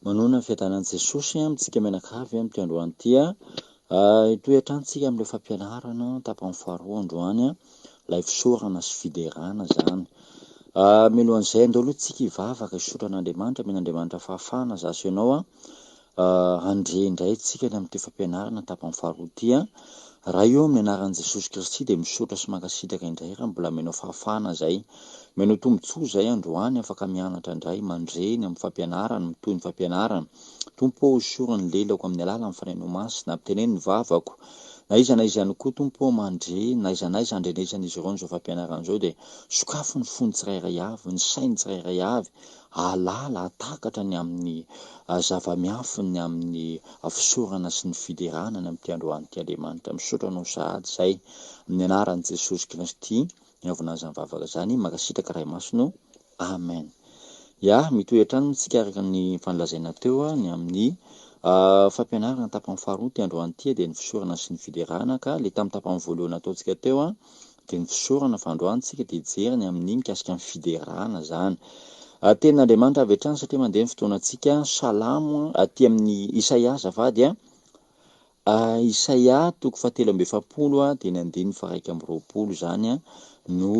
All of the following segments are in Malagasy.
Manoana ny fiadanan'i Jesosy amintsika mianakavy amin'ity androany ity. Hitohy hatrany tsika amin'ilay fampianarana tapany faharoa androany, ilay fisaorana sy fiderana izany. Mialohan'izay andao aloha tsika hivavaka hisaotra an'Andriamanitra, omen'Andriamanitra fahafahana za sy ianao handre indray tsika ny amin'ity fampianarana tapany faharoa ity. Ray ô, amin'ny anaran'i Jesosy Kristy dia misaotra sy mankasitraka indray raha mbola omenao fahafahana izay. Omenao tombontsoa izay androany afaka mianatra indray, mandre ny amin'ny fampianarana, mitohy ny fampianarana. Tompo ô, hosory ny lelako amin'ny alalan'ny Fanahinao Masina, ampiteneno ny vavako. Na iza na iza ihany koa Tompo ô, mandre, na aiza na aiza andrenesan'izy ireo an'izao fampianarana izao dia sokafy ny fony tsirairay avy, ny sainy tsirairay avy, hahalala, hahatakatra ny amin'ny zava-miafiny, ny amin'ny fisaorana sy ny fiderana ny amin'ity androany ity Andriamanitra. Misaotra Anao sahady izay, amin'ny anaran'i Jesosy Kristy, niavona an'izany vavaka izany. Mankasitraka Ray Masina o. Amen. Ya, mitohy hatrany moa tsika araka ny efa nolazaina teo ny amin'ny fampianarana tapany faharoa ity androany ity dia ny fisaorana sy ny fiderana ka le tamin'ny tapany voalohany nataontsika teo dia ny fisaorana fa androany tsika dia hijery ny amin'ny mikasika ny fiderana zany. Tenin'Andriamanitra avy hatrany satria mandeha ny fotoanantsika, Salamo aty amin'ny Isaia azafady a, Isaia toko fahatelo amby 40 dia ny andininy faha-21 izany no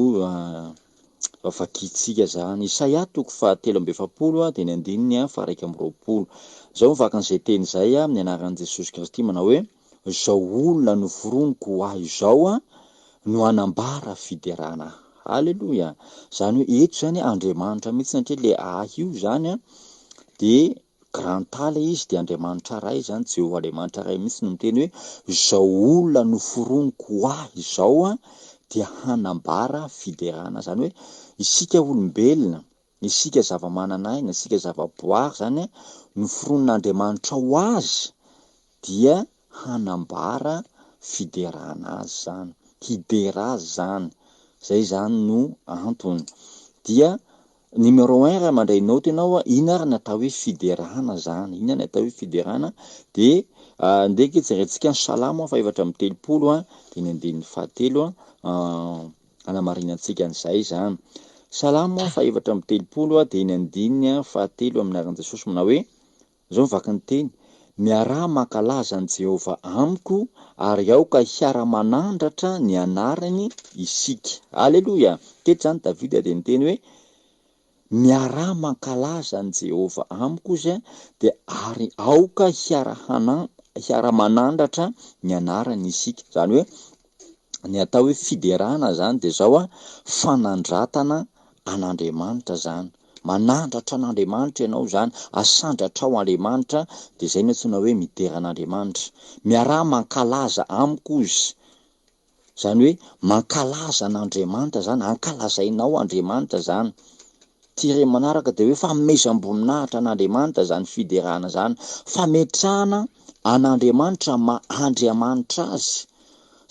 vakintsika izany. Isaia toko fahatelo amby 40 dia ny andininy faha-21. Izao no vakin'izay teny izay amin'ny anaran'i Jesosy Kristy manao hoe, Izao olona noforoniko ho ahy izao no hanambara fiderana ahy. Aleloia! Izany hoe eto izany Andriamanitra mihitsy satria le ahy io izany dia grand A ilay izy dia Andriamanitra Ray izany, Jehovah Andriamanitra Ray mihitsy no miteny hoe izao olona noforoniko ho ahy izao dia hanambara fiderana. Izany hoe isika olombelona, isika zava-manan'aina, isika zava-boary izany noforonin'Andriamanitra ho azy dia hanambara fiderana azy izany, hidera azy izany, izay izany no antony. Dia numéro un raha mandray naoty ianao, inona ary ny atao hoe fiderana izany? Inona ny atao hoe fiderana? Dia ndeha ange jerentsika ny Salamo faha-34 dia ny andininy fahatelo hanamarinantsika an'izay izany. Salamo faha-34 dia ny andininy fahatelo amin'ny anaran'i Jesosy manao hoe, Izao no vaky ny teny, Miaraha mankalaza an'i Jehovah amiko, ary aoka hiara-manandratra ny anarany isika. Aleloia! Teto izany Davida dia niteny hoe, Miaraha mankalaza an'i Jehovah amiko izy, dia ary aoka hiara-manandratra ny anarany isika. Izany hoe, ny atao hoe fiderana izany dia izao an, fanandratana an'Andriamanitra izany. Manandratra an'Andriamanitra ianao izany, asandratrao Andriamanitra, dia izay no antsoina hoe midera an'Andriamanitra. Miaraha mankalaza amiko ozy. Izany hoe mankalaza an'Andriamanitra izany, ankalazainao Andriamanitra izany. Tiret manaraka dia hoe fanomezam-boninahitra an'Andriamanitra izany fiderana izany, fametrahana an'Andriamanitra maha Andriamanitra Azy.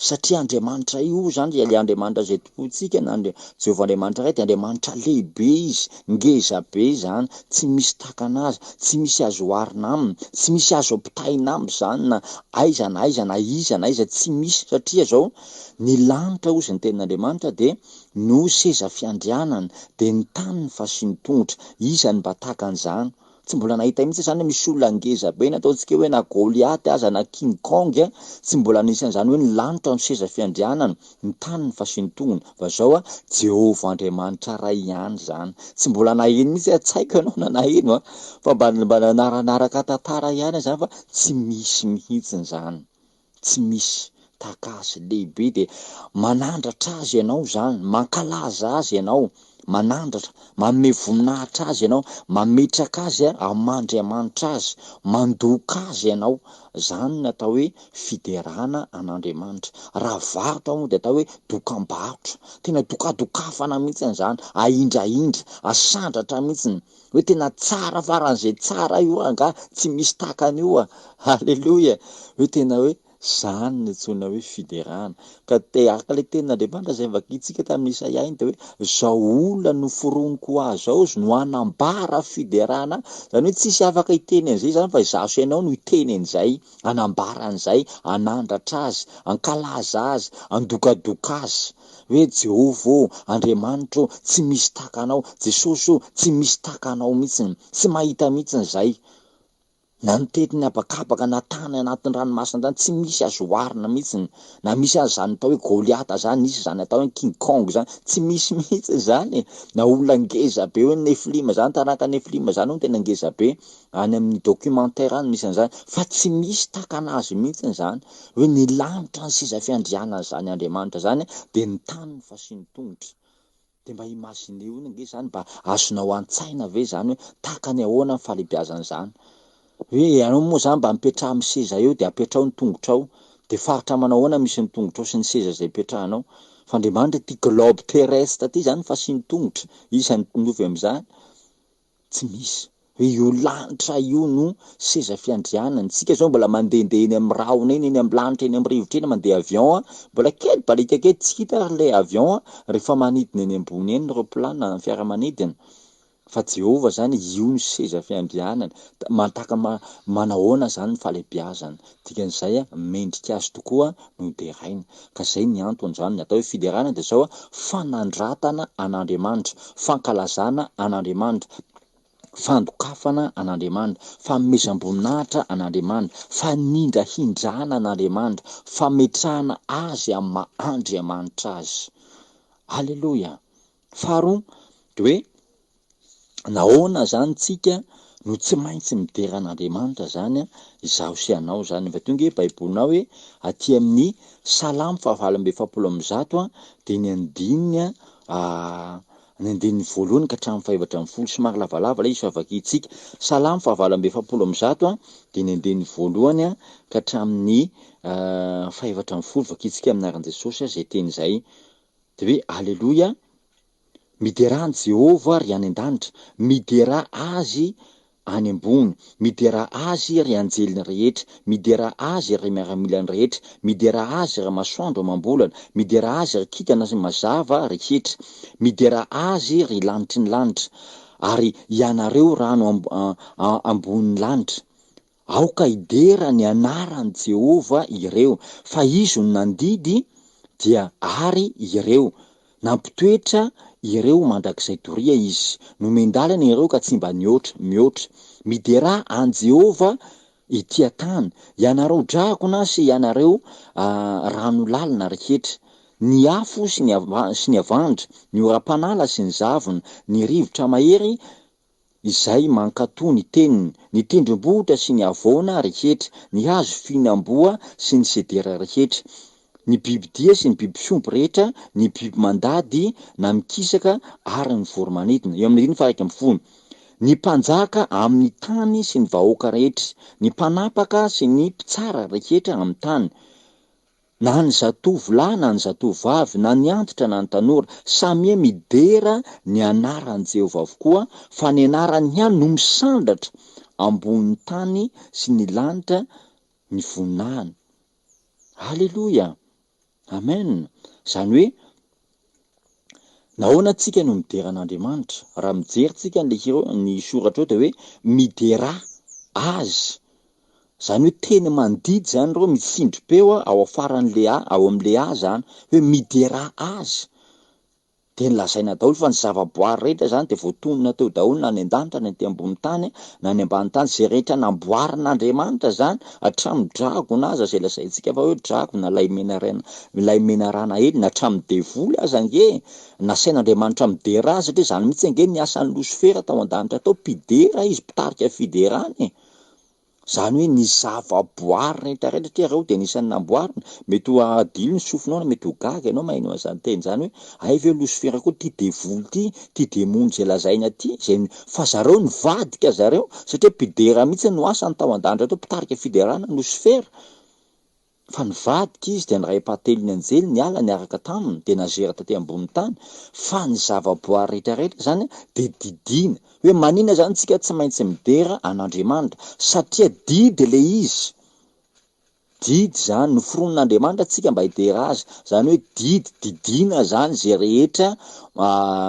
Satria Andriamanitra io izany dia ilay Andriamanitra izay tompointsika na Andri-, Jehovah Andriamanitra Ray dia Andriamanitra lehibe Izy, ngeza be izany, tsy misy takana Azy, tsy misy azo oharina Aminy, tsy misy azo ampitahaina Aminy izany na aiza na aiza na iza na iza, tsy misy, satria izao, ny lanitra hozy ny tenin'Andriamanitra dia no seza fiandrianany, dia ny tany ny fasiany tongotra, iza no mba tahaka an'izany? Tsy mbola nahita mihitsy izany hoe misy olona ngeza be na ataontsika hoe na Goliath aza na King Kong, tsy mbola nisy an'izany hoe ny lanitra no seza fiandrianana, ny tany no fasiany tongony, fa izao a, Jehovah Andriamanitra Ray ihany izany. Tsy mbola naheno mihitsy aho, tsy haiko ianao na naheno a, fa mba mba nanaranaraka tantara ihany aho izany fa tsy misy mihitsy izany. Tsy misy tahaka azy lehibe dia manandratra azy ianao izany, mankalaza azy ianao, manandratra, manome voninahitra azy ianao, mametraka azy amin'ny maha Andriamanitra azy, mandoka azy ianao, izany no atao hoe fiderana an'Andriamanitra. Raha varotra moa dia atao hoe dokam-barotra, tena dokadokafana mihitsy izany, ahindrahindra, asandratra mihitsy. Hoe tena tsara faran'izay tsara io angaha tsy misy tahaka an'io a! Aleloia! Hoe tena hoe zany no antsoina hoe fiderana. Ka te araka ilay tenin'Andriamanitra izay novakintsika tamin'i Isaia iny dia hoe izao olona noforoniko ho ahy izao izy no hanambara fiderana ahy. Izany hoe tsisy afaka hiteny an'izay izany fa izaho sy ianao no hiteny an'izay, hanambara an'izay, hanandratra azy, hankalaza azy, handokadoka azy. Hoe Jehovah ô, Andriamanitra ô, tsy misy tahaka Anao, Jesosy ô, tsy misy tahaka Anao mihitsiny, tsy mahita mihitsiny izay. Na nitety ny habakabaka na tany anatin'ny ranomasina tany, tsy misy azo oharina mihitsy. Na misy aza izany atao hoe Goliata izany, nisy izany atao hoe King Kong izany, tsy misy mihitsy izany e! Na olona ngeza be hoe Nefilima izany, taranaka Nefilima izany hono tena ngeza be, any amin'ny documentaire any misy an'izany, fa tsy misy tahaka an'azy mihitsy izany, hoe ny lanitra ny seza fiandrianan'izany Andriamanitra izany dia ny tany no fasiany tongotra. Dia mba imagineo iny ange izany, mba azonao an-tsaina ve izany hoe tahaka ny ahoana ny fahalehibiazan'izany? Hoe ianao moa izany mba mipetraha amin'ny seza eo dia apetraho ny tongotrao, dia faritra manao ahoana misy ny tongotrao sy ny seza izay ipetrahanao? Fa Andriamanitra ity globe terrestre ity izany fasiany tongotra, iza no mitovy amin'izany? Tsy misy. Hoe io lanitra io no seza fiandrianany. Tsika zao mbola mandehandeha eny amin'ny rahona eny, eny amin'ny lanitra eny amin'ny rivotra eny mandeha avion a, mbola kely baliaka kely tsy hita ary ilay avion a, rehefa manidina eny ambony eny ny roplanina na ny fiaramanidina. Fa Jehovah zany io no seza fiandrianany. Mataka manahoana zany ny fahalehibiazany. Dikan'izay a, mendrika azy tokoa no deraina. Ka zay ny antony zany. Ny atao hoe fiderana dia zao a, fanandratana an'Andriamanitra, fankalazana an'Andriamanitra, fandokafana an'Andriamanitra, fanomezam-boninahitra an'Andriamanitra, fanindrahindrana an'Andriamanitra, fametrahana Azy amin'ny maha Andriamanitra Azy. Aleloia! Faharoa dia hoe nahoana zany tsika no tsy maintsy midera an'Andriamanitra zany an, izaho sy ianao zany. Efa tonga e baibolinao hoe aty amin'ny Salamo faha 148 an, dia ny andininy an, ny andininy voalohany ka hatramin'ny fahefatra ambin'ny folo, somary lavalava ilay izy fa vakintsika. Salamo faha 148 an, dia ny andininy voalohany an, ka hatramin'ny fahefatra ambin'ny folo, vakintsika amin'ny anaran'i Jesosy izay teny izay. Dia hoe Aleloia, miderà an'i Jehovah ry any an-danitra, miderà Azy any ambony, miderà Azy ry anjeliny rehetra, miderà Azy ry miaramilany rehetra, miderà Azy ry masoandro amam-bolana, miderà Azy ry kintana sy mazava rehetra, miderà Azy ry lanitry ny lanitra, ary ianareo rano ambonin'ny lanitra. Aoka hidera ny anaran'i Jehovah ireo, fa Izy no nandidy, dia ary ireo. Nampitoetra ireo mandrakizay doria Izy. Nomen-dalana ireo ka tsy mba nihoatra, mihoatra. Miderà an'i Jehovah ety an-tany, ianareo dragona sy ianareo rano lalina rehetra, ny afo sy ny sy ny havandra, ny oram-panala sy ny zavona, ny rivotra mahery izay mankatò ny teniny, ny tendrombohitra sy ny havoana rehetra, ny hazo fihinam-boa sy ny sedera rehetra, ny bibidia sy ny biby fiompy rehetra, ny biby mandady na mikisaka ary ny voro-manidina. Eo amin'ny andininy faha-11. Ny mpanjaka amin'ny tany sy ny vahoaka rehetra, ny mpanapaka sy ny mpitsara rehetra amin'ny tany, Na ny zatovo lahy na ny zatovo vavy, na ny antitra na ny tanora, samia midera ny anaran'i Jehovah avokoa, fa ny anarany ihany no misandratra ambonin'ny tany sy ny lanitra ny voninahiny. Aleloia! Amen! Izany hoe, nahoana tsika no midera an'Andriamanitra? Raha mijery tsika an'ilay hira, ny soratra eo dia hoe, miderà Azy. Zany hoe teny mandidy zany ireo mitsindrim-peo ao afaran'le a, ao amin'le a zany, hoe miderà azy. Dia nolazaina daholo fa ny zavaboary rehetra zany dia voatonona teo daholo na any an-danitra na ety ambony tany na any ambany tany, izay rehetra namboarin'Andriamanitra zany, hatramin'ny dragona aza izay lazaintsika fa hoe dragona, ilay menarana, ilay menarana helina, hatramin'ny devoly aza ange nasain'Andriamanitra midera azy satria zany mihitsy ange ny asan'i Losifera tao an-danitra tao, mpidera izy, mpitarika fiderana e. Izany hoe ny zavaboary rehetra rehetra satria ireo dia anisan'ny namboarina, mety ho adino ny sofinao na mety ho gaga ianao maheno an'izany teny izany hoe hay ve losifera koa ity devoly ity, ity demony izay lazaina ity, izay fa zareo nivadika zareo satria mpidera mihitsy no asany tao an-danitra tao, mpitarika fiderana losifera. Fa nivadika izy dia niray ampahatelon'ny anjely niala niaraka taminy dia nazera taty ambonin'ny tany, fa ny zavaboary rehetra rehetra izany dia didiana, hoe maninona izany tsika tsy maintsy midera an'Andriamanitra, satria didy le izy, didy izany, noforonin'Andriamanitra tsika mba hidera azy, izany hoe didy, didiana izany izay rehetra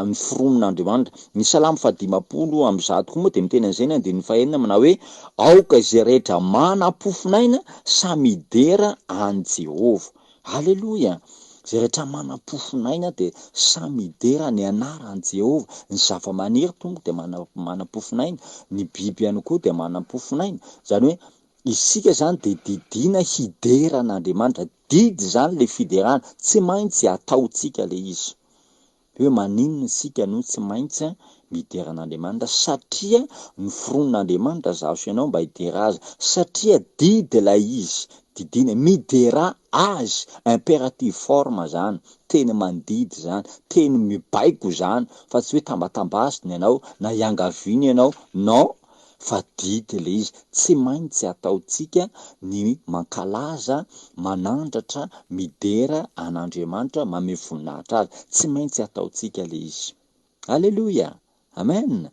noforonin'Andriamanitra. Ny Salamo faha-150 koa moa dia miteny an'izay ny andininy fahenina manao hoe, Aoka izay rehetra manam-pofon'aina samy hidera an'i Jehovah. Aleloia! Izay rehetra manam-pofon'aina dia samy hidera ny anaran'i Jehovah. Ny zavamaniry tonga dia manam-pofon'aina, ny biby ihany koa dia manam-pofon'aina. Izany hoe isika izany dia didiana hidera an'Andriamanitra. Didy izany ilay fiderana, tsy maintsy ataontsika ilay izy. Hoe maninona isika no tsy maintsy midera an'Andriamanitra? Satria noforonin'Andriamanitra izaho sy ianao mba hidera Azy. Satria didy ilay izy, didiana, miderà Azy, imperative forme izany, teny mandidy izany, teny mibaiko izany, fa tsy hoe tambatambazina ianao na iangaviana ianao, non! Fa didy ilay izy, tsy maintsy ataontsika ny mankalaza, manandratra, midera an'Andriamanitra, mamehy voninahitra Azy. Tsy maintsy ataontsika ilay izy. Aleloia! Amen!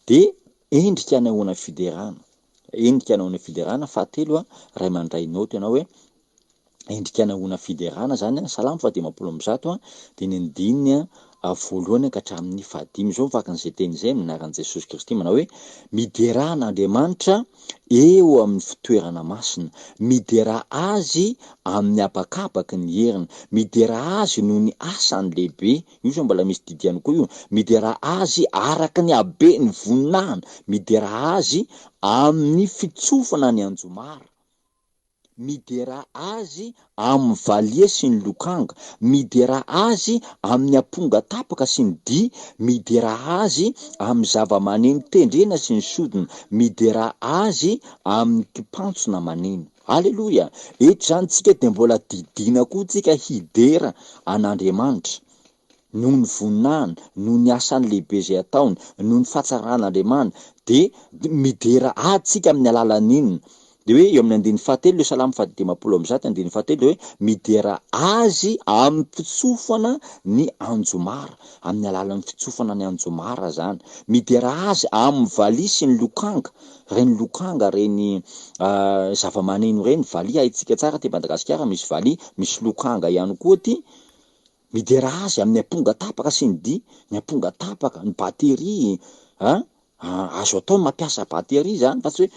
Dia endrika anehoana fiderana. Endrika anehoana fiderana fahatelo, ray mandray naoty ianao hoe, endrika nahoana fiderana zany an, Salamo faha 150 an, dia ny andininy voalohany ka hatramin'ny fahadimy. Izao ny vakin'izay teny izay amin'ny anaran'i Jesosy Kristy manao hoe, Miderà an'Andriamanitra eo amin'ny fitoerana masina, miderà Azy amin'ny habakabaky ny heriny, miderà Azy noho ny asany lehibe, io zao mbola misy didy ihany koa io, miderà Azy araka ny haben'ny voninahiny, miderà Azy amin'ny fitsofana ny anjomara. Miderà Azy amin'ny valiha sy ny lokanga, miderà Azy amin'ny amponga tapaka sy ny dihy, miderà Azy amin'ny zava-maneno tendrena sy ny sodina, miderà Azy amin'ny kipantsona maneno. Aleloia! Eto izany tsika dia mbola didiana koa tsika hidera an'Andriamanitra. noho ny voninahiny, noho ny asany lehibe izay ataony, noho ny fahatsaran'Andriamanitra, dia midera Azy tsika amin'ny alalan'ny inona? Dia hoe eo amin'ny andininy fahatelo, ilay Salamo faha-150 andininy fahatelo dia hoe midera Azy amin'ny fitsofana ny anjomara, amin'ny alalan'ny fitsofana ny anjomara izany. Midera Azy amin'ny valiha sy ny lokanga, ireny lokanga, ireny zava-maneno ireny, valiha haintsika tsara aty Madagasikara misy valiha, misy lokanga ihany koa aty. Midera azy amin'ny amponga tapaka sy ny dihy, ny amponga tapaka, ny batterie a, azo atao ny mampiasa batterie zany fa tsy hoe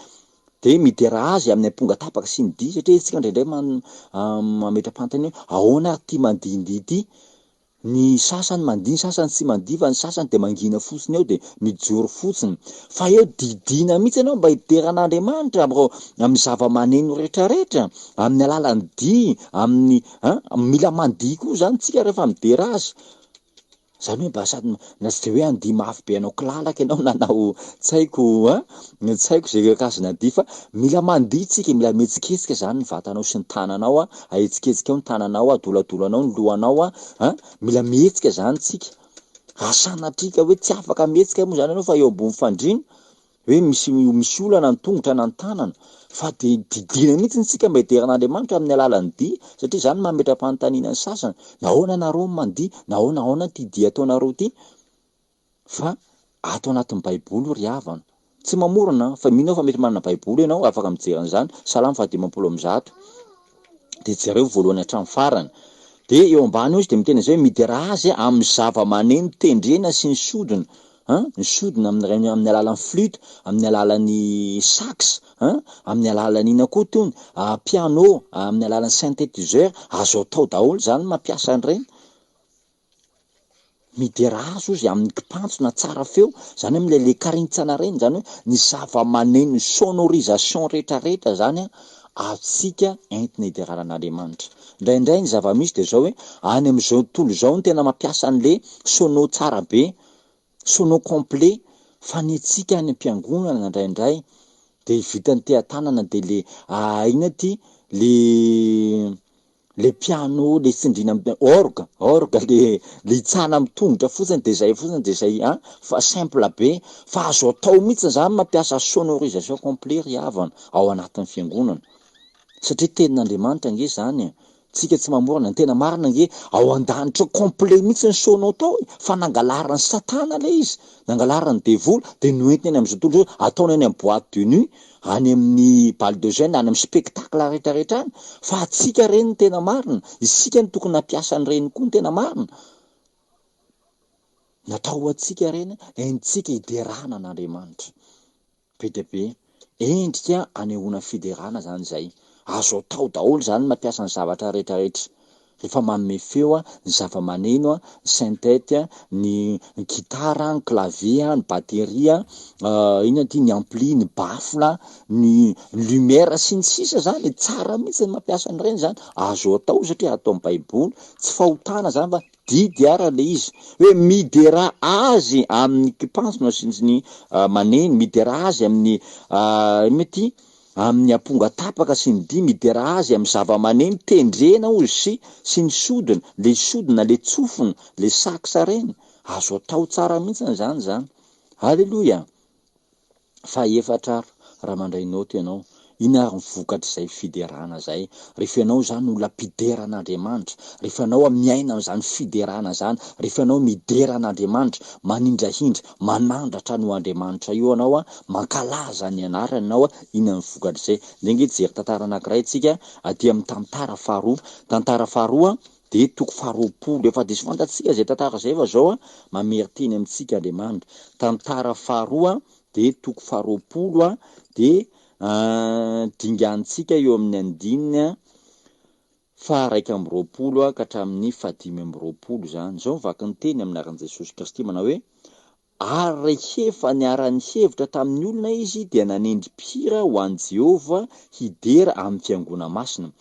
de midera azy amin'ny amponga tapaka sy ny dihy satria isika indraindray mametra-panontaniana hoe ahoana ary ity mandihindihy ity, ny sasany mandihy ny sasany tsy mandihy fa ny sasany de mangina fotsiny eo de mijoro fotsiny, fa eo didiana mihitsy ianao mba hidera an'Andriamanitra amin'ireo amin'ny zava-maneno rehetrarehetra, amin'ny alalan'ny dihy, amin'ny An! Mila mandihy koa zany tsika rehefa midera azy. Zany hoe mba sady na tsy de hoe handihy mafy be hanao kilalaka ianao na hanao tsy haiko an, tsy haiko zay karazana dihy fa mila mandihy tsika, mila mihetsiketsika zany ny vatanao sy ny tananao an, ahetsiketsika ao ny tananao, adoladolanao ny lohanao an, an, mila mihetsika zany tsika. Raha sanatria ka hoe tsy afaka mihetsika moa zany ianao fa eo ambony fandriana, Hoe misy misy olana ny tongotra na ny tanana fa dia didiana mihitsy isika mba hidera an'Andriamanitra amin'ny alalan'ny dihy satria izany mametra-panontaniana ny sasany, nahoana nareo no mandihy, nahoana ahoana ity dihy ataonareo ity? Fa ato anatin'ny baiboly io ry havana, tsy mamorona an, fa mino aho fa mety manana baiboly ianao afaka mijery an'izany, Salamo faha 150. Dia jereo voalohany hatramin'ny farany. Dia eo ambany eo izy dia miteny an'izay hoe midera azy amin'ny zava-maneno tendrena sy ny sodina. An, ny sodina amin'ny amin'ny alalan'ny flûte, amin'ny alalan'ny sax, an, amin'ny alalan'ny inona koa itony, piano, amin'ny alalan'ny synthétiseur, azo atao daholo izany ny mampiasa an'ireny. Midera azy ozy amin'ny kipantsona tsara feo, zany hoe amin'ilay le karintsana ireny, zany hoe ny zava-maneno, ny sonorisation rehetrarehetra zany an, azontsika entina hiderana an'Andriamanitra. Indraindray ny zava-misy dia zao hoe, any amin'izao tontolo izao no tena mampiasa an'le sono tsara be, sono complet, fa ny antsika any am-piangonana indraindray dia vitan'ny teha-tanana dia le inona ty, le Le piano le tsindrina am orgue, orgue le le hitsahana am tongotra fotsiny de zay fotsiny de zay an, fa simple be, fa azo atao mihitsy zany mampiasa sonorisation complet ry havana ao anatin'ny fiangonana, satria tenin'Andriamanitra ange zany e, tsika tsy mamorona, ny tena marina ange ao an-danitra ao complet mihitsy ny sono tao e, fa nangalarin'i satana le izy, nangalarin'ny devoly de noentiny any am'zao tontolo zao, ataony any am boite de nuit, any amin'ny bal de jeune, any amin'ny spectacle rehetra rehetra any, fa antsika ireny no tena marina, isika no tokony hampiasa an'ireny koa ny tena marina, natao ho antsika ireny, entintsika hiderana an'Andriamanitra, be dia be, endrika anehoana fiderana zany izay, azo atao daholo zany ny mampiasa ny zavatra rehetra rehetra. Rehefa manome feo ny zava-maneno, ny synthet, ny gitara, ny clavier, ny batterie, inona ity, ny ampli, ny baffle, ny lumière sy ny sisa zany e, tsara mihitsy ny mampiasa an'ireny zany, azo atao satria ato amin'ny baiboly, tsy fahotana zany fa didy ara le izy hoe miderà azy amin'ny kipantsona sy ny maneno, miderà azy amin'ny inona ity, Amin'ny amponga tapaka sy ny dihy midera azy amin'ny zava-maneno tendrena hozy sy sy ny sodina, le sodina, le tsofina, le sax reny, azo atao tsara mihitsiny zany zany. Aleloia! Fahefatra ary, raha mandray naoty ianao, inona ary ny vokatr'izay fiderana zay? Rehefa ianao zany olona mpidera an'Andriamanitra, rehefa ianao miaina amin'izany fiderana zany, rehefa ianao midera an'Andriamanitra, manindrahindra, Manandratra an'io Andriamanitra io anao a, mankalaza ny anarany ianao a, inona no vokatr'izay? Ndeha ange hijery tantara anankiray tsika aty amin'ny tantara faharoa, tantara faharoa dia toko faharoapolo, efa diso fantatsika izay tantara izay fa izao a, mamerin-teny amintsika Andriamanitra, tantara faharoa dia toko faharoapolo a, dia dinganintsika eo amin'ny andininy a, Faha-21 ka hatramin'ny faha-25 izany. Izao ny vaky ny teny amin'ny anaran'i Jesosy Kristy manao hoe, Ary rehefa niara-nihevitra tamin'ny olona izy dia nanendry mpihira ho an'i Jehovah hidera amin'ny fiangoana masina.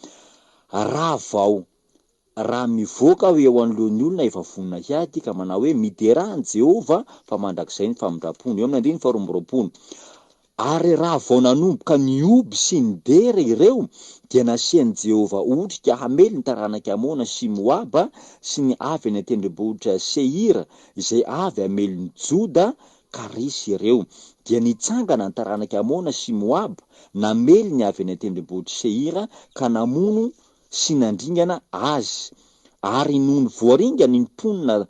Raha vao raha mivoaka aho eo anoloan'ny olona efa vonona hiady ka manao hoe, Miderà an'i Jehovah fa mandrakizay ny famindrampony. Eo amin'ny andininy faha-22. Ary raha vao nanomboka nihoby sy nidera ireo, dia nasian'i Jehovah otrika hamely ny taranak'i Amona sy Moaba sy ny avy any an-tendrombohitra Seira, izay avy hamely ny Joda, ka resy ireo. Dia nitsangana ny taranak'i Amona sy Moaba, namely ny avy any an-tendrombohitr'i Seira, ka namono sy nandringana azy. Ary nony voaringany ny mponina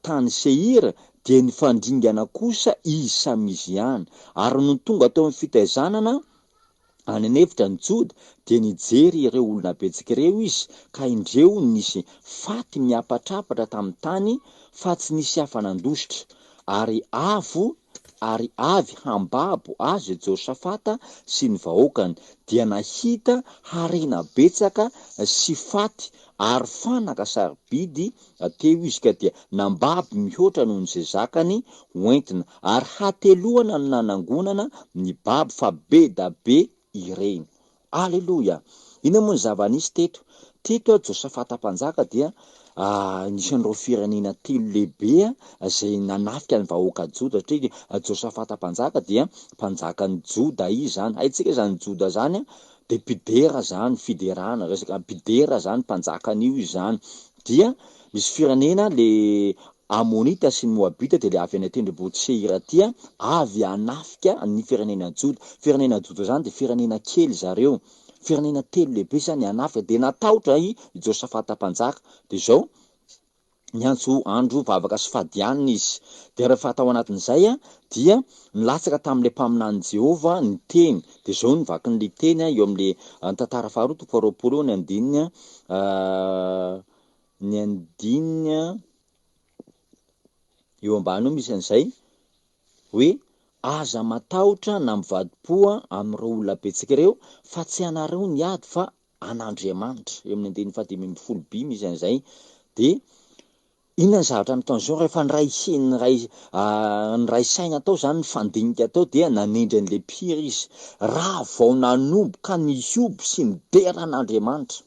tany Seira, dia nifandringana kosa izy samy izy ihany. Ary nony tonga teo amin'ny fitaizanana any an'efitra ny Joda, dia nijery ireo olona betsaka ireo izy, ka indreo nisy faty miapatrapatra tamin'ny tany, fa tsy nisy afa-nandositra. Ary avo ary avy hambabo azy Josafata sy ny vahoakany, dia nahita harena betsaka sy faty ary fanaka sarobidy teo izy, ka dia nambabo mihoatra noho izay zakany ho entina, ary hateloana no nanangonana ny babo fa be da be ireny. Aleloia! Inona moa ny zava-nisy teto? Teto Josafata mpanjaka dia anisan'ireo firenena telo lehibe izay nanafika ny vahoaka Joda, satria Josafata mpanjaka dia mpanjakan'i Joda izy izany. Haintsika izany Joda izany dia mpidera izany, fiderana, resaka mpidera izany, mpanjakan'io izy izany. Dia misy firenena le Amonita sy ny Moabita dia ilay avy any an-tendrombohitr'i Seira aty, avy hanafika ny firenena Joda. Firenena Joda izany dia firenena kely zareo. Firenena telo lehibe izany hanafika. Dia natahotra i Josafata mpanjaka. Dia izao, niantso andro vavaka sy fadianina izy. Dia rehefa tao anatin'izay dia nilatsaka tamin'ilay mpaminanin'i Jehovah ny teny. Dia izao no vakin'ilay teny eo amin'ilay tantara faharoa toko faharoapolo eo ny andininy Ny andininy eo ambany eo misy an'izay hoe aza matahotra na mivadi-po amin'ireo olona betsaka ireo fa tsy anareo ny ady fa an'Andriamanitra. Eo amin'ny andininy faha-15 by misy an'izay. Dia inona ny zavatra nataon'izao rehefa niray niray niray saina tao izany nifandinika tao dia nanendry an'ilay mpihira izy. Raha vao nanomboka nihoby sy nidera an'Andriamanitra.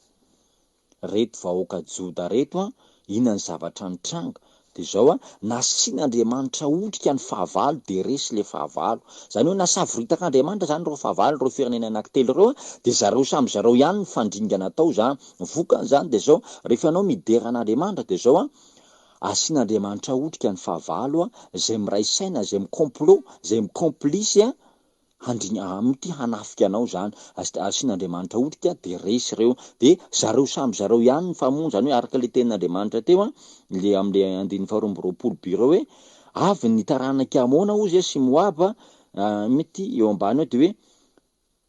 Reto vahoaka Joda reto an, inona ny zavatra nitranga? Dia izao an, nasian'Andriamanitra otrika ny fahavalo dia resy ilay fahavalo. Izany hoe nasavoritak'Andriamanitra izany ireo fahavalo, ireo firenena anankitelo ireo an, dia zareo samy zareo ihany ny fandringana tao izany. Ny vokany izany dia izao, rehefa ianao midera an'Andriamanitra dia izao an, asian'Andriamanitra otrika ny fahavalo an, izay miray saina, izay mi-complot, izay mi-complice an, Handringa amin'ity hanafika anao izany. Asian'Andriamanitra otrika dia resy ireo. Dia zareo samy zareo ihany ny famonjy, izany hoe araka ilay tenin'Andriamanitra teo an, ilay amin'ilay andininy faharoa 22 by ireo hoe, avy ny taranak'i Amona hozy sy Moaba, mety eo ambany eo dia hoe,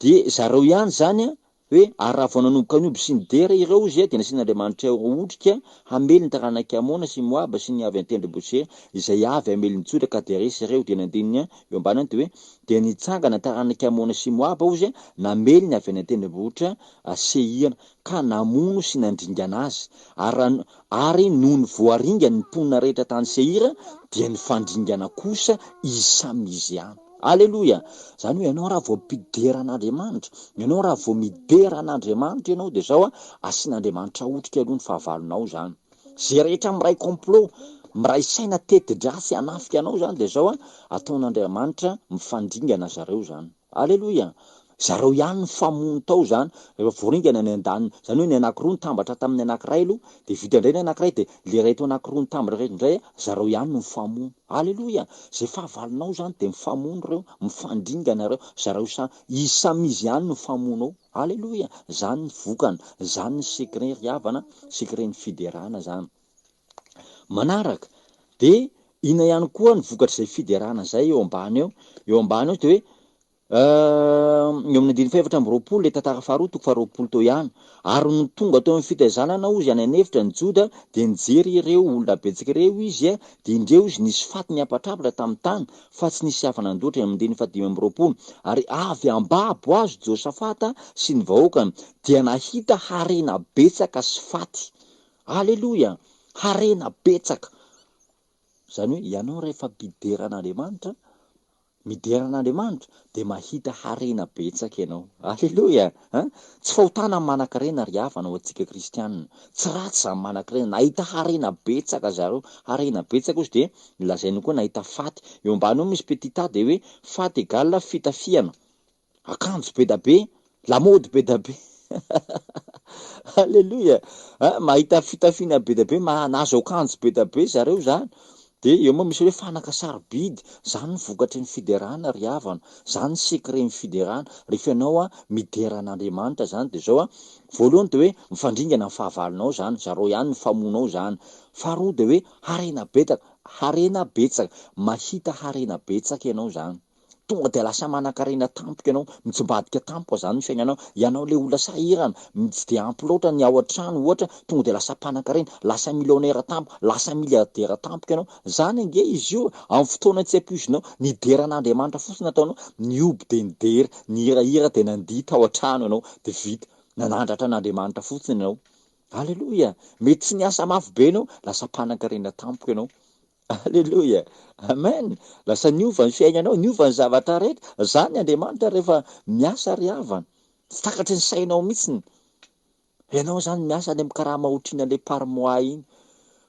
dia zareo ihany izany an. Hoe, ary raha vao nanomboka nihoby sy nidera ireo izy, dia nasian'Andriamanitra otrika hamely ny taranak'i Amona sy Moaba sy ny avy an-tendrombohitra izay avy hamely ny Joda ka dia resy ireo. Dia ny andininy eo ambany any dia hoe, dia nitsangana ny taranak'i Amona sy Moaba hozy, namely ny avy any an-tendrombohitra Seira, ka namono sy nandringana azy. Ary raha, ary nony voaringany ny mponina rehetra tany Seira, dia nifandringana kosa izy samy izy ihany. Aleloia! Izany hoe ianao raha vao mpidera an'Andriamanitra, ianao raha vao midera an'Andriamanitra ianao dia izao an, asian'Andriamanitra otrika aloha ny fahavalonao izany. Izay rehetra miray complot, miray saina teti-dratsy hanafika anao izany dia izao an, ataon'Andriamanitra mifandringana zareo izany. Aleloia! Zareo ihany nifamono tao izany, rehefa voaringana ny andaniny, izany hoe ny anankiroa nitambatra tamin'ny anankiray aloha, dia vita indray ny anankiray, dia ilay ireto anankiroa nitambatra ireto indray, zareo ihany no nifamono. Aleloia! Izay fahavalonao izany dia mifamono ireo, mifandringana ireo, zareo samy, izy samy izy ihany no mifamono ao. Aleloia! Izany ny vokany, izany ny secret ry havana, secret-n'ny fiderana izany. Manaraka, dia inona ihany koa ny vokatr'izay fiderana izay eo ambany eo? Eo ambany eo dia hoe, eo amin'ny andininy fahefatra amby 20, ilay tantara faharoa, toko faharoapolo teo ihany. Ary nony tonga teo amin'ny fitaizana hozy any an'efitra ny Joda, dia nijery ireo olona betsaka ireo izy, dia indreo izy nisy faty niampatrapatra tamin'ny tany, fa tsy nisy afa-nandoatra, eo amin'ny andininy fahadimy amby 20. Ary avy ambabo azy Josafata sy ny vahoakany, dia nahita harena betsaka sy faty. Aleloia! Harena betsaka. Izany hoe ianao rehefa mpidera an'Andriamanitra, midera an'Andriamanitra, dia mahita harena betsaka ianao. Aleloia! An! Tsy fahotana ny manan-karena ry havana ho antsika kristianina. Tsy ratsy izany manan-karena. Nahita harena betsaka zareo. Harena betsaka ozy dia lazainy koa nahita faty. Eo ambany eo misy petit a dia hoe faty égale fitafiana. Akanjo be da be, lamaody be da be. Alléluia! Hein, mahita fitafiana be da be, nahazo akanjo be da be zareo zany. Dia eo moa misy hoe fanaka sarobidy, zany ny vokatry ny fiderana ry havana, zany ny secret ny fiderana. Rehefa ianao an, midera an'Andriamanitra zany dia zao an, voalohany dia hoe mifandringana ny fahavalonao zany, zareo ihany ny famono ao zany. Faharoa dia hoe harena betaka, harena betsaka, mahita harena betsaka ianao zany. Tonga dia lasa manankarena tampoka ianao, mitsimbadika tampoka izany ny fiainanao, ianao ilay olona sahirana, tsy dia ampy loatra ny ao an-trano ohatra, tonga dia lasa mpanankarena, lasa millionnaire tampoka, lasa milliardaire tampoka ianao, izany ange izy io e, amin'ny fotoana tsy ampoizinao, nidera an'Andriamanitra fotsiny nataonao, nihoby dia nidera, nihirahira dia nandihy tao an-trano ianao, dia vita, nanandratra an'Andriamanitra fotsiny ianao. Aleloia! Mety tsy niasa mafy be ianao, lasa mpanankarena tampoka ianao. Aleloia! Amen! Lasa niova ny fiainanao, niova ny zavatra rehetra. Zany Andriamanitra rehefa miasa ry havana. Tsy takatry ny sainao mihitsiny. Ianao zany miasa any amin'ny karama otrina le par mois iny.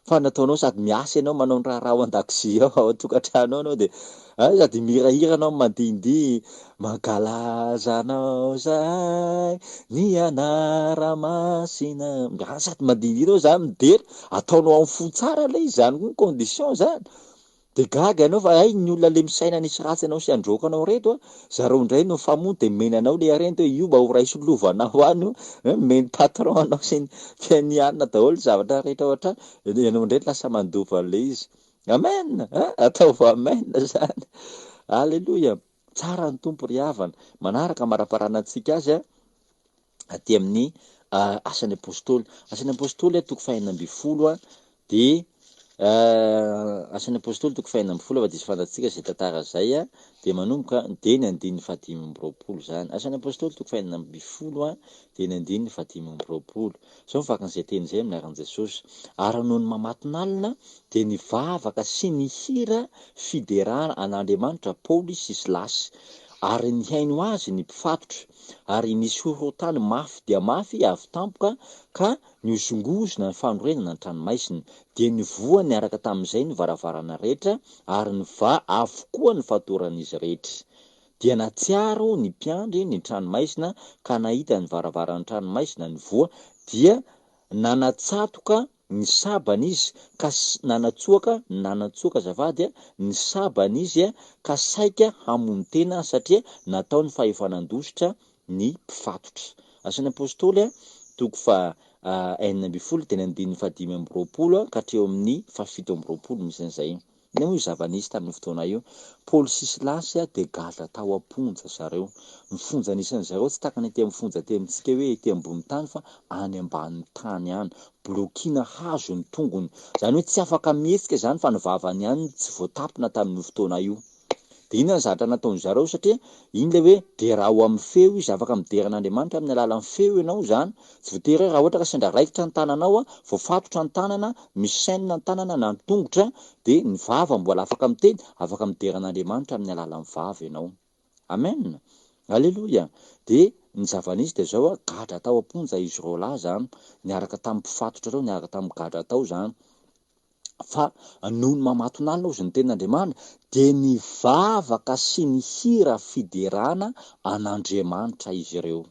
Fa nataonao sady miasa ianao manao ny raharaha ao an-dakozia ao, ao an-tokantrano ao ianao dia sady mihirahira ianao mandihindihy, mankalaza anao zahay, ny anara-masina. Sady mandihindihy ianao zany midera. Ataonao amin'ny fo tsara ilay izy, zany koa ny condition zany. Dia gaga ianao fa hay ny olona le misaina hanisy ratsy anao sy handroaka anao reto a, zareo indray no mifamono dia omeny anao le harena hoe io mba ho raiso lovanao any io, omeny patron anao sy ny fianianana daholo ny zavatra rehetra ao an-trano, ianao indray no lasa mandova an'ilay izy. Amen a! Ataovy amen zany. Aleloia. Tsara ny Tompo ry havana. Manaraka amaraparanantsika azy a. aty amin'ny Asan'ny Apostoly. Asan'ny Apostoly toko fahenina ambin'ny folo dia Asan'ny Apostoly toko fahenina ambin'ny folo fa diso fantatsika izay tantara izay dia manomboka dia ny andininy fahadimy amby 20 izany. Asan'ny Apostoly toko fahenina ambin'ny folo dia ny andininy fahadimy amby 20. Izao ny vakin'izay teny izay amin'ny anaran'i Jesosy. Ary nony mamatonalina dia nivavaka sy nihira fiderana an'Andriamanitra Paoly sy Silasy. Ary nihaino azy ny mpifatotra. Ary nisy horohorontany mafy dia mafy avy tampoka ka nihozongozona ny fanorenana ny tranomaizina. Dia nivoha niaraka tamin'izay ny varavarana rehetra, ary nivaha avokoa ny fatoran'izy rehetra. Dia nahatsiaro ny mpiandry ny tranomaizina ka nahita ny varavaran'ny tranomaizina nivoha, dia nanatsatoka ny sabany izy ka nanatsoaka, nanatsoaka azafady, ny sabany izy ka saika hamono tena satria nataony fa efa nandositra ny mpifatotra. Asan'ny Apostoly toko faha 16 teny andininy faha 25 ka hatreo amin'ny faha 27 misy an'izay. Inona moa io zava-nisy tamin'io fotoana io? Paoly sy Silasy dia gadra tao am-ponja zareo. Ny fonja nisy an'zareo tsy tahaka ny aty amin'ny fonja aty amintsika hoe ety ambony tany fa any ambanin'ny tany any. Blokiana hazo ny tongony. Izany hoe tsy afaka mihetsika izany fa ny vavany ihany no tsy voatapina tamin'io fotoana io. Dia inona ny zavatra nataon'zareo satria iny ilay hoe derao amin'ny feo izy, afaka midera an'Andriamanitra amin'ny alalan'ny feo ianao izany. Tsy voatery hoe raha ohatra ka sendra raikitra ny tananao, voafatotra ny tanana, misy chaîne ny tanana na ny tongotra, dia ny vava mbola afaka miteny, afaka midera an'Andriamanitra amin'ny alalan'ny vava ianao. Amen! Aleloia! Dia ny zava-nisy dia izao, gadra tao am-ponja izy roalahy izany, niaraka tamin'ny mpifatotra ireo, niaraka tamin'ny gadra tao izany. Fa nony mamatonalina hozy ny tenin'Andriamanitra dia nivavaka sy nihira fiderana an'Andriamanitra izy ireo.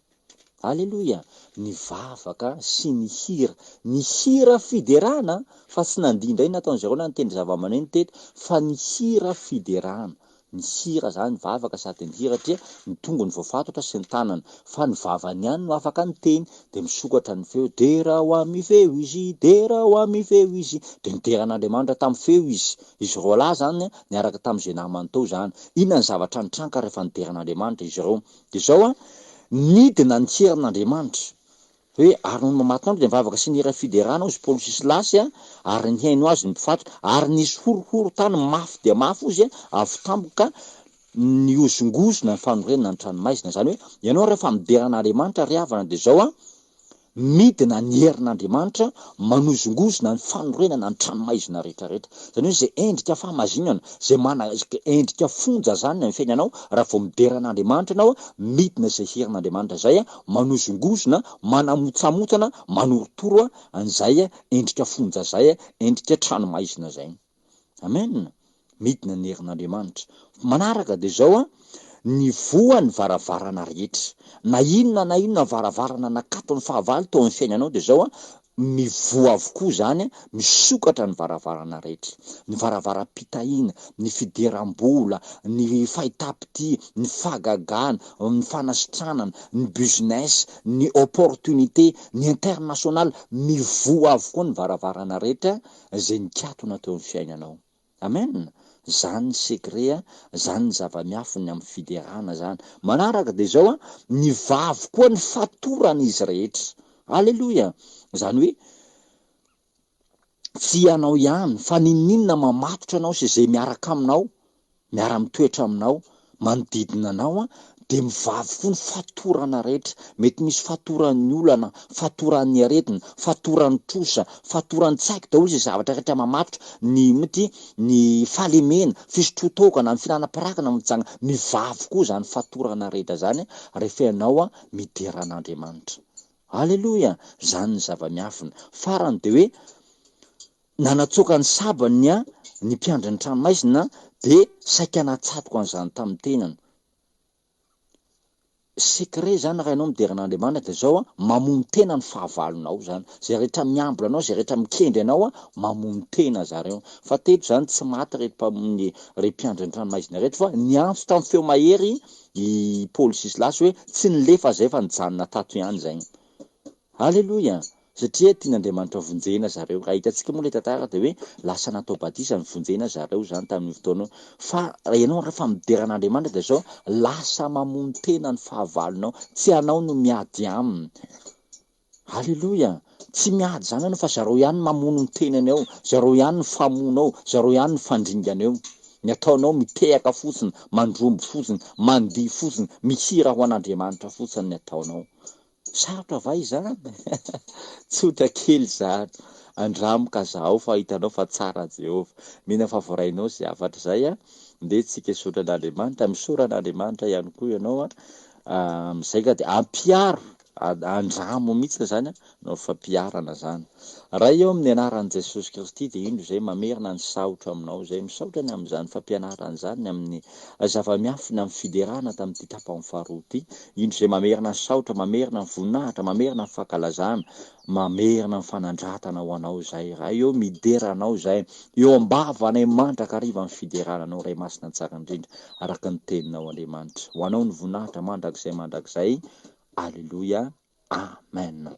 Aleloia! Nivavaka sy nihira. Nihira fiderana fa tsy nandihy indray ny nataon'izy ireo na nitendry zavamaneno teto fa nihira fiderana. Nihira zany, nivavaka sady nihira satria ny tongony voafatotra sy ny tanany, fa ny vavany ihany no afaka niteny, dia misokatra ny feo, dera ho amin'ny feo izy, dera ho amin'ny feo izy, dia nidera an'Andriamanitra tamin'ny feo izy, izy roalahy zany niaraka tamin'izay namany tao zany. Inona ny zavatra nitranga rehefa nidera an'Andriamanitra izy ireo? Dia izao an, nidina ny herin'Andriamanitra. Hoe, ary nony mamaton'andro dia nivavaka sy nihira fiderana hozy Paoly sy Silasy, ary nihaino azy ny mpifatotra, ary nisy horohoron-tany mafy dia mafy hozy avy tampoka ka nihozongozona ny fanorenana ny tranomaizina. Izany hoe, ianao rehefa midera an'Andriamanitra ry havana dia izao an, Midina ny herin'Andriamanitra manozongozona ny fanorenana ny tranomaizina rehetra rehetra. Izany hoe izay endrika fahamazinana, izay mana endrika fonja izany ny fiainanao, raha vao midera an'Andriamanitra ianao, midina izay herin'Andriamanitra izay, manozongozona, manamotsamotsana, manorotoro an'izay endrika fonja izay, endrika tranomaizina izay. Amen! Midina ny herin'Andriamanitra. Manaraka dia izao an, nivoha ny varavarana rehetra. Na inona na inona varavarana nakaton'ny fahavalo teo amin'ny fiainanao dia izao an, mivoha avokoa izany, misokatra ny varavarana rehetra. Ny varavaram-pitahiana, ny fidiram-bola, ny fahitam-pitia, ny fahagagana, ny fanasitranana, ny business, ny opportunité, ny international, mivoha avokoa ny varavarana rehetra izay nikatona teo amin'ny fiainanao. Amen! Zany ny secret a, zany ny zava-miafiny amin'ny fiderana zany. Manaraka dia izao a, nivavy koa ny fatorana izy rehetra. Aleloia! Izany hoe tsy ianao ihany fa n'inon'inona mamatotra anao sy izay miaraka aminao miara-mitoetra aminao, manodidina anao dia mivavy koa ny fatorana rehetra. Mety misy fatoran'ny olana, fatoran'ny aretina, fatoran'ny trosa, fatoran'ny tsy haiko daholo izay zavatra rehetra mamatotra, ny mty, ny fahalemena, fisotroan-toaka na ny fihinanam-piraka na mijanga, mivavy koa izany fatorana rehetra izany rehefa ianao midera an'Andriamanitra. Aleloia! Izany ny zava-miafina. Farany dia hoe Nanatsoaka ny sabany ny ny mpiandry ny tranomaizina dia saika natsatoko an'izany tamin'ny tenany. Secret zany raha ianao midera an'Andriamanitra dia zao an, mamono tena ny fahavalonao zany. Zay rehetra miambina anao, zay rehetra mikendry anao an, mamono tena zareo. Fa teto zany tsy maty reto mpamono reto mpiandry ny tranomaizina reto fa niantso tamin'ny feo mahery i Paoly sy Silasy hoe tsy nilefa zay fa nijanona tato ihany zay. Aleloia! Satria tian'Andriamanitra vonjena zareo. Raha hitantsika moa ilay tantara dia hoe lasa natao batisa nivonjena zareo izany tamin'io fotoana io. Fa ianao rehefa midera an'Andriamanitra dia izao, lasa mamono tena ny fahavalonao. Tsy ianao no miady aminy. Aleloia! Tsy miady izany ianao fa zareo ihany no mamono ny tenany ao, zareo ihany no famono ao, zareo ihany no fandringana eo. Ny ataonao mitehaka fotsiny, mandrombo fotsiny, mandihy fotsiny, mihira ho an'Andriamanitra fotsiny ny ataonao. Sarotra va izany? Tsotra kely izany. Andramo ka zahao fa hitanao fa tsara Jehovah. Mino aho fa voarainao izay hafatra izay an. Ndeha tsika hisaotra an'Andriamanitra. Misaora an'Andriamanitra ihany koa ianao an. Amin'izay ka dia ampiharo, andramo mihitsy izany an. Hanao fampiharana izany. Ray ô, amin'ny anaran'i Jesosy Kristy dia indro izay mamerina ny saotra aminao izay. Misaotra ny amin'izany fampianarana izany, ny amin'ny zava-miafina, amin'ny fiderana tamin'ity tapany faharoa ity. Indro izay mamerina ny saotra, mamerina ny voninahitra, mamerina ny fankalazana, mamerina ny fanandratana ho anao izay. Ray ô, midera anao izay. Eo am-bavanay mandrakariva ny fiderana anao, Ray Masina Tsara Indrindra, araka ny teninao Andriamanitra. Ho anao ny voninahitra mandrakizay mandrakizay. Aleloia. Amen.